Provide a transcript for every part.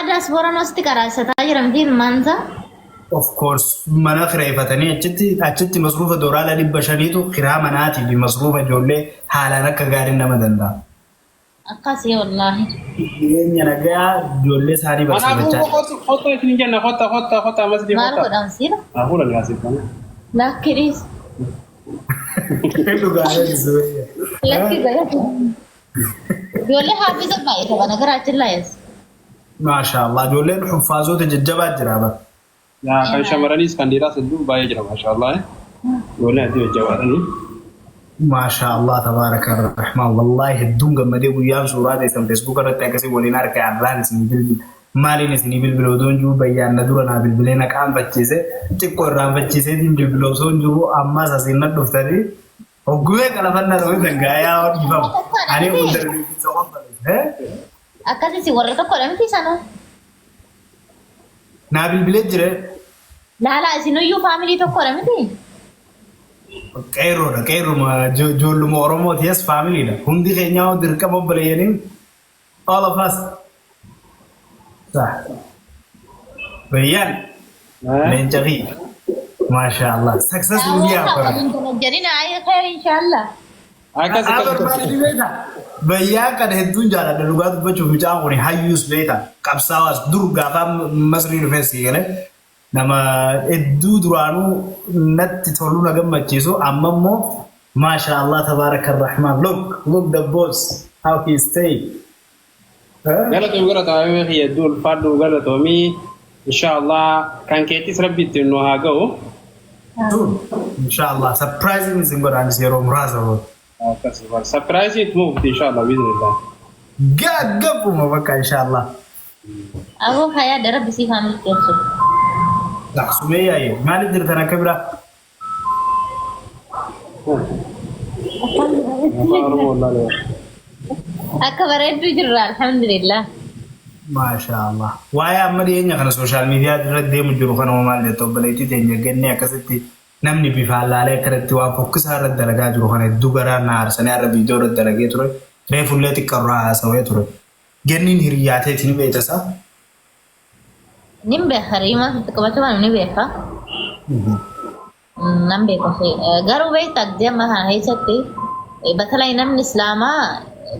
Diyaaspooraan asitti qaraasisataa jira miti ilmaansaa. Of course, mana kireeffatanii achitti masruufa doolaara 500tu kiraa manaatii fi masruufa ijoollee haalaan akka gaariin nama danda'a. Akkasii wallaahi. Jireenya nagaa ijoollee isaanii Kanaafuu barsiifachaa. kottu kottu isin jenna, kotta kotta kotta masjid. Maal kotta. godhan siila? Hafuura gaasif kana. Lakki dhiis. Dhugaalee Sumayyaa. Lakki godhatu. Ijoollee hafiza baay'ata kana garaachi laayas. Maashaallah, ijoolleen huffaazoota jajjabaa jira bara. Yaa kan shamarraniis kan dhiiraas hedduu baay'ee jira, maashaallah. Ijoolleen hedduu jajjabaadhanii. Maashaallah, tabaaraka rahmaan, wallaahi hedduun gammadee. Guyyaan suuraa teessan Facebook irratti akkasii waliin harka arraan isinii bilbila. Maaliin isinii bilbila otoo hin jiru, bayyaan na dura naa bilbilee na qaanfachiise, xiqqoo irraanfachiiseetiin bilbila osoo hin jiru ammas asiin na dhuftanii hoggumee qalafannaa ta'uu dangaayaa dhiifama. Ani kun dargaggeessa qophaa'e. Akkasii warra tokkodha miti sanuu. Naa bilbilee jire. Laalaa, isinuyyuu family tokkodha miti. Qeerroodha, qeerruma ijoolluma Oromooti, yes, familydha. Hundi keenyaa dirqama obboleeyyaniin, all of us. Sah. Bayyaan leenca fi maasha Allah. Success media bara. Waliin ayee khair inshallah. Akkas akkas. Bayyaan kana hedduun jaaladha dhugaa dubbachuuf. Mucaan kun hayyuus beeka, qabsaawaas. Dur gaafa Masrii dhufee si galee nama hedduu duraanuu natti toluu, na gammachiisu. Amma immoo maasha Allah, tabaaraka rahmaan, look, look the boss, how he stay. Galatoom, galatoomii kiyya, hedduu ulfaadhu, galatoomii. Inshaallah kan keettis rabbi ittiin nu haa ga'u. Inshallah, surprising isin godhaanis yeroo muraasa booda. Akkas surprise itti mufti inshallah biiznillah. Gaggabuma bakka inshallah. Aboo hayaa darabbi siif haa milkeessu. Sumee yaa'e, maaliif jirtan akka biraa? Afaan Oromoo wallaalee. Akka bareedduu jirra, alhamdulillah. Maasha Allah. Waa'ee amma dhiyeenya kana social media irratti deemu jiru kana maal jettu, obboleettii teenya gannee akkasitti namni bifaan laalee akkanatti waan fokkisaa irratti dalagaa jiru kana hedduu garaa na aarsanii har'a viidiyoo irratti dalagee ture. Reefullee xiqqarraa haasawee ture. Ganniin hiriyaateeti ni beekta isaa? Nin beeka, riimaa sitti qabachuu kana ni beeka. Nan beeka. Garuu beektaa, gisee amma kana keessatti batalay namni islaamaa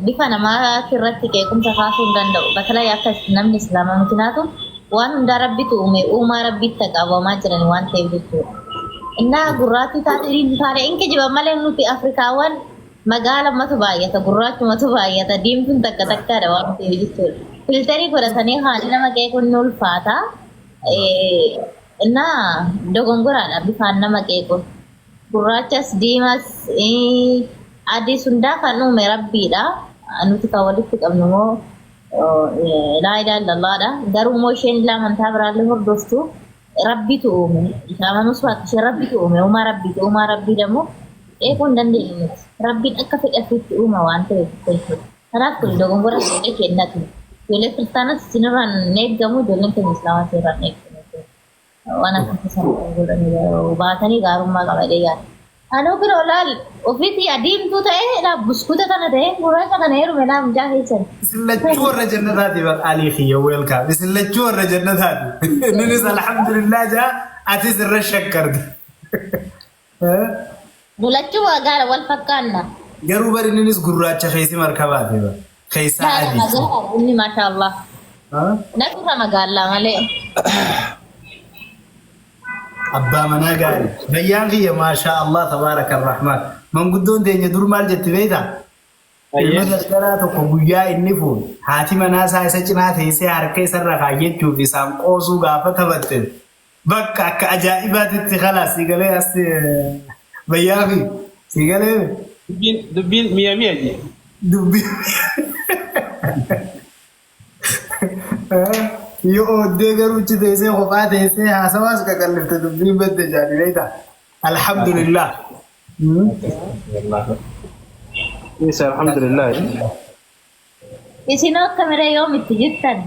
bifa namaa irratti qeequmsa kaasuu hin danda'u. Batalay akka namni islaamaa mikinaatu waan hundaa rabbitu uume, uumaa rabbitti qabamaa jiran waan ta'eef jechuudha. Innaa gurraattii taate, diimtuu taate, in kijiba malee nuti Afrikaawwan magaalamatu baay'ata, gurraachumatu baay'ata, diimtuun takka takkaadha waan ta'eef jechuudha. Filter godhatanii haali nama qeequun ni ulfaata. Innaa dogongoraadha bifaan nama qeequun. Gurraachas, diimas, adiis hundaa kan uume rabbiidha. Nuti kan walitti qabnu immoo laa ilaaha illallaadha. Garuu immoo isheen illee amantaa biraallee hordoftu rabbitu uume. Amanus baattu ishee rabbitu uume. Uumaa rabbiiti. Uumaa rabbii dammoo qeequu hin dandeenyu nuti. Rabbiin akka fedha ofiitti uuma waan ta'eef jechuudha. Kanaaf kun dogongora ijoollee keenyati. Ijoollee kiristaanas isinirraan hin eeggamu, ijoolleen keenya islaamaa isinirraan hin eeggamu jechuudha. Waan akkasii sana godhanii baatanii gaarummaa qaba jedhee yaada. Anuu biroo laal, ofiitii adiimtuu ta'ee laa buskuta kana ta'ee gurraacha kana heerume laa mucaa keessan. Isin lachuu warra jannataati bar, Alii kiyya, welcome. Isin lachuu warra jannataati. Inninis alhamdulillah jaa, atis irra shakkarte. Lachuu gaara wal fakkaanna. Garuu bari inninis gurraacha keessi markabaati bar. Keessaa Gaara adii. magaala inni, maashaallah. Natu magaalaa malee. Abbaa manaa gaarii. Bayyaan kiyya, maashaa Allah, tabaaraka rahmaan. Manguddoon teenya dur maal jetti beektaa? Ilma dardaraa tokko guyyaa inni fuudhu haati manaa isaa isa cinaa teessee harka isarra kaayyachuuf isaan qoosuu gaafa taphatte bakka akka ajaa'ibaatitti kalaas si galee as bayyaa fi si galee. Dubbiin mi'a mi'a jee. Dubbii yoo ooddee garuu achi teessee kophaa teessee haasawaas qaqallifte dubbiin badde jaani beektaa. Alhamdulillah. Isa alhamdulillah. Isinoo akka miree yoom itti jirtan?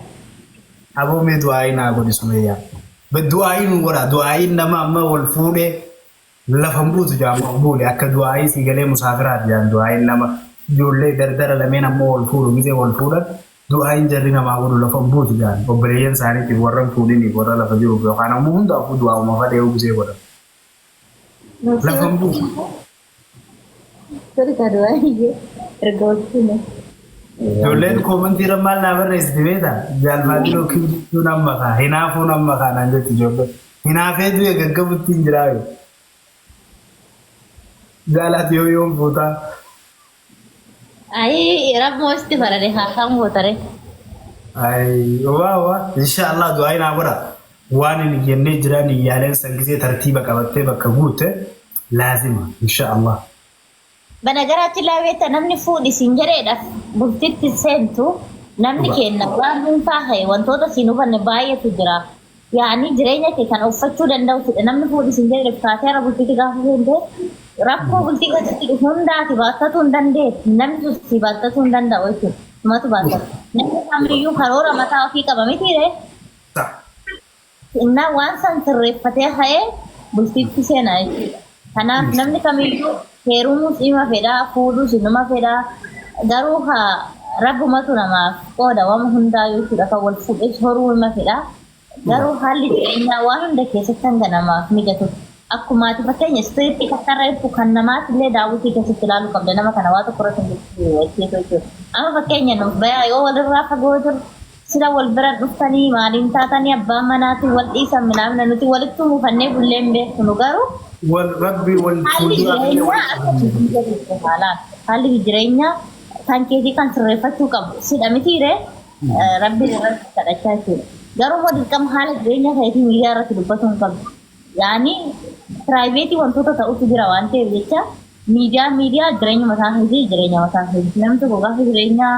Aboo, mee du'aa'ii naa godhi Sumayyaa. Du'aa'ii nu godha. Du'aa'iin nama amma wal fuudhee lafa hin buutu jaan maqbuule akka du'aa'ii si galee musaafiraati jaan. Du'aa'iin nama ijoollee dardara lameen ammoo wal fuudhu gisee wal fuudhan. Du'aayin jarri namaa godhu lafa hin buutu jedhan obboleeyyan isaaniitiif warra hin fuudhiniif warra lafa jiruuf yookaan ammoo hundaafuu du'aa'uma fadhee gisee godhan. Lafa hin buutu. Ijoolleen koomantii irra maal naa barreessiti beektaa? Jaalfaatiloo kiyyuun amma kaa hinaafuun amma kaa naan jetti ijoolleen. Hinaafee du'e gaggabutti hin jiraayu. Jaalaati yoo yoom fuutaa? Ayii rabbuma sitti farade haa kan gootare. Ay, waa waa. Insha Allah du'aa naa godha. Waan hin jennee jiraan iyyaaleen san gisee tartiiba qabattee bakka guute laazima insha Allah. Banagaraatti laa beekta, namni fuudhi siin jedheedhaaf bultitti seentu namni kenna waan dhuunfaa ta'e wantoota siin hubanne baay'eetu jira. Yaa'anii jireenya kee kan uffachuu danda'u namni fuudhi siin jedheedhaaf kaatee har'a bultitti gaafa seente rakkoo bultii keessatti dhufu hundaati baattatuu hin dandeessu. Namni sun si baattatuu hin danda'u jechuudha. Sumatu baattata. Namni kamiyyuu karoora mataa ofii qaba mitiiree? Innaa waan san sirreeffatee ka'ee bultiitti seenaa jechuudha. Kanaaf namni kamiyyuu heerumuus ima fedhaa, fuudhuus inuma fedhaa. Garuu haa rabbumatu namaaf qooda waan hundaa jechuudha. Kan wal fuudhes horuu ima fedhaa. Garuu haalli jireenyaa waan hunda keessatti hanga namaaf mijatu. Akkuma ati fakkeenya isteeppii takkarra jirtu kan namaaf illee daawwitii keessatti ilaaluu qabda. Nama kana waa tokko irratti hin jechuudha. Amma fakkeenya nuuf bayaa yoo walirraa fagoo jiru sila wal bira dhuftanii maaliin taatanii abbaan manaatiin wal dhiisan minaamna nuti walitti mufannee bulleen beeknu garuu Wal rabbi wal haalli fuuldura jireenyaa akka mijatu haalaan haalli jireenyaa kan keetii kan sirreeffachuu qabu sidha mitiiree rabbi irratti kadhachaa jechuudha. Garuu immoo dirqama haala jireenya keetii miidiyaa irratti dubbatuu hin qabdu. Yaani private wantoota ta'utu jira waan ta'eef jecha miidiyaa miidiyaa jireenya mataa keetii jireenya mataa keetii namni tokko gaafa jireenya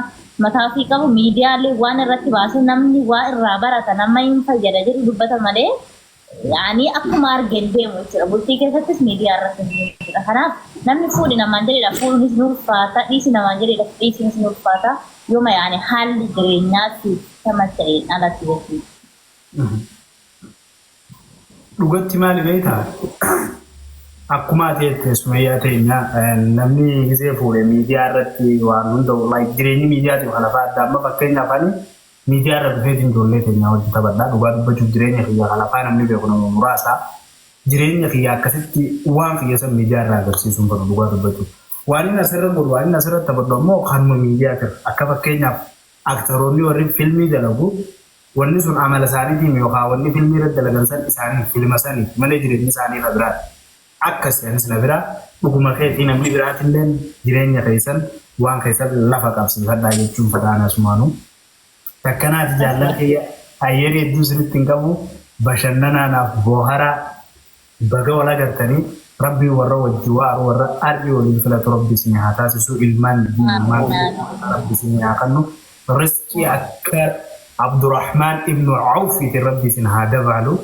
mataa ofii qabu miidiyaalee waan irratti baasee namni waa irraa barata nama hin fayyada jedhu dubbata malee yaani akkuma argeen deemu jechuudha. Bultii keessattis miidiyaa irratti hin jechuudha. Kanaaf namni fuudhi namaan jedhedha fuudhuunis ni ulfaata, dhiisi namaan jedhedha dhiisuunis ni ulfaata. Yooma yaani haalli jireenyaa siif sama ta'een alatti jechuudha. Dhugatti maali beektaa? Akkuma ati jette Sumayyaa teenya, namni gisee fuudhe miidiyaa irratti waan hunda like jireenyi miidiyaatiif kan lafaa adda. Amma fakkeenyaaf ani miidiyaa irra dhufeetiin ijoollee teenya wajji taphadha. Dhugaa dubbachuuf jireenya kiyya kan lafaa namni beeku nama muraasa. Jireenya kiyya akkasitti waan kiyya san miidiyaa irraa agarsiisuun fedhu dhugaa dubbachuuf. Waan inni asirra godhu, waan inni asirra taphadhu ammoo kanuma miidiyaa tira. Akka fakkeenyaaf aktaroonni warri filmii dalagu wanni sun amala isaaniitiin yookaan wanni filmii irra dalagan san isaanii filma saniif malee jireenyi isaanii irra biraati. Akkas anis na biraa dhuguma keetii namni biraatillee jireenya keessan waan keessan lafa qabsiifadhaa jechuun fadhaan asumaanuu. Takkanaati jaallan kiyya ayyeerii hedduu isinitti hin qabu, bashannanaanaaf booharaa, baga wal agartanii, rabbii warra wajji waaru warra arrii waliin filatu rabbi isin haa taasisu, ilmaan ilmaan rabbi isin haa kennu, riskii akka Abdurrahmaan ibnu Awfiitiin rabbi isin haa dabaalu,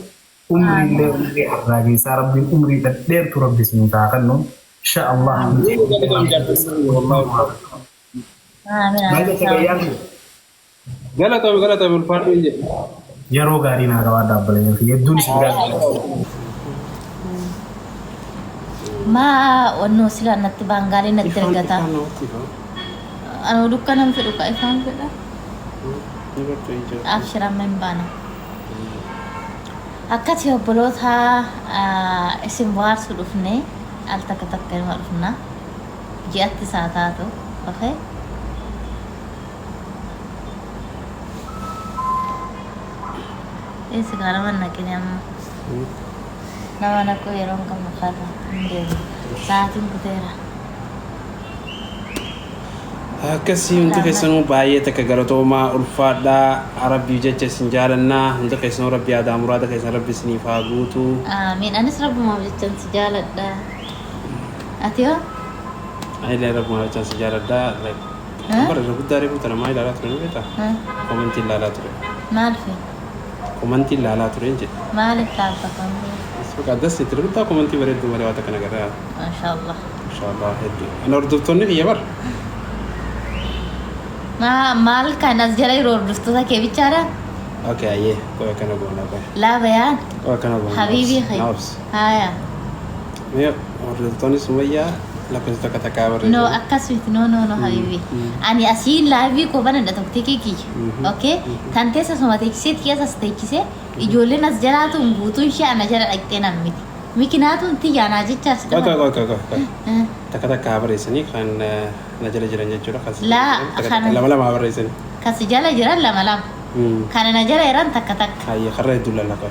umriillee umrii harraageessaa rabbiin umrii dhadheertu rabbi isin haa kennu insha Allah. Maal jette bayyaan? Galatoomi, galatoomi, ulfaadhu jedhe. Yeroo gaarii naa qabaadha obboleeyyan kiyya, hedduun isin jaalladha. Maa wannoo sila natti baangaalee natti ergata. Anuu dukkanan fedhu ka ifaan fedha. Abshir, amma hin baana. Akkati obboloota isin bohaarsuu dhufne, al takka takka ilma dhufna. Ji'atti isaa taatu. Okay. Eessi kaa nama naqine amma. Nama naquu yeroo hin qabnu karra hin deemu. Sa'aatiin kuteera. Akkasii hundi keessanuu baay'ee takka galatoomaa, ulfaadhaa, rabbiif jecha isin jaalannaa. Hundi keessanuu rabbi aadaa muraada keessan rabbi isiniif haa guutuu. Amiin. Anis rabbumaaf jechan si jaaladha. Ati hoo? Anillee rabbumaaf jechan si jaaladha. Bara irra guddaa reefu tana maa ilaalaa ture ni beektaa? Komantii ilaalaa ture. Maal fi? Komantii ilaalaa ture hin jedhe. Maaliif laalta komantii? Bakka addas itti guddaa komantii bareedduu malee waan takka nagarraa. Maashaallah. Inshaallah hedduu. Ana hordoftoonni kiyya bar. Maal kan as jala yeroo hordoftoota kee bichaadha? Okay, ayyee. Qoy akkana goona, qoy. Laa bayaan. Qoy akkana goona. Habiibii kee. Naabs. Haya. Mee hordoftoonni Sumayyaa Lakkoofsa takka takkaa No, barreessanii. Akkas miti. No, no, no, habibi. Ani asii live koo banadha tokko kiyya. Okay? Tan teessa suma teechisee tiyyas as teechisee ijoolleen as jalaatuun guutuun ishee ana jala dhaqxee nan miti. Mikinaatuun tiyya anaa jecha as Qoy dhufan. Qoy qoy qoy qoy. Takka takkaa barreessanii kan na jala jiran jechuudha. Kan si jala Laa, jiran takka kana- takka lama lama barreessanii. Kasi jala jiran lama lama. Kana na jala jiran takka takka. Hayyee, karra hedduu lallaqaa.